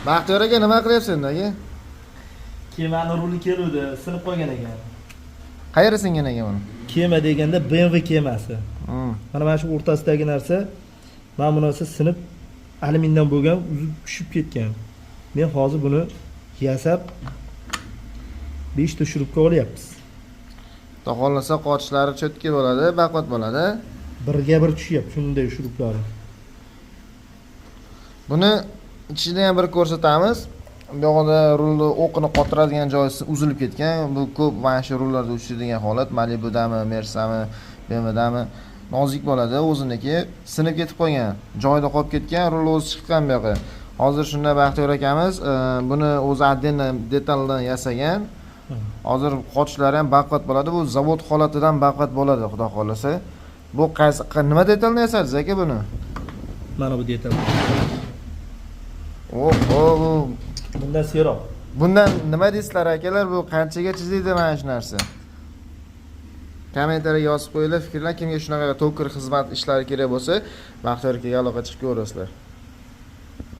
Baxtiyor aka, nima qilyapsiz endi, aka? Kemani ruli keluvdi, sinib qolgan ekan. Qayerda singan ekan buni? Kema deganda BMW kemasi. Mana shu o'rtasidagi narsa, mana bu narsa sinib, alyumindan bo'lgan, uzib tushib ketgan. Men hozir buni yasab 5 ta shurupga olyapmiz. Xudo xohlasa, qochishlari чётко bo'ladi, baquvvat bo'ladi. Birga bir tushyapti shunday shuruplari. Buni ichida ham bir ko'rsatamiz. Bu yoqda rulni o'qini qotiradigan joyi uzilib ketgan. Bu ko'p mana shu rullarda uchraydigan holat. Malibudami, Mersami, BMWdami nozik bo'ladi, o'ziniki sinib ketib qolgan, joyida qolib ketgan, rul o'zi chiqqan bu yoqqa. Hozir shunda Baxtiyor akamiz buni o'zi отдельно detaldan yasagan. Hozir qochishlari ham baquvvat bo'ladi. Bu zavod holatidan baquvvat bo'ladi, xudo xohlasa. Bu qaysi nima detaldan yasadingiz, aka, buni? Mana bu detal. Oho, bu Bundan seroq. Bundan nima deysizlar, akalar, bu qanchaga chiziydi mana shu narsa? Kommentariyaga yozib qo'yinglar fikrlar. Kimga shunaqa tokar xizmat ishlari kerak bo'lsa, Baxtiyor akaga aloqa chiqib ko'rasizlar.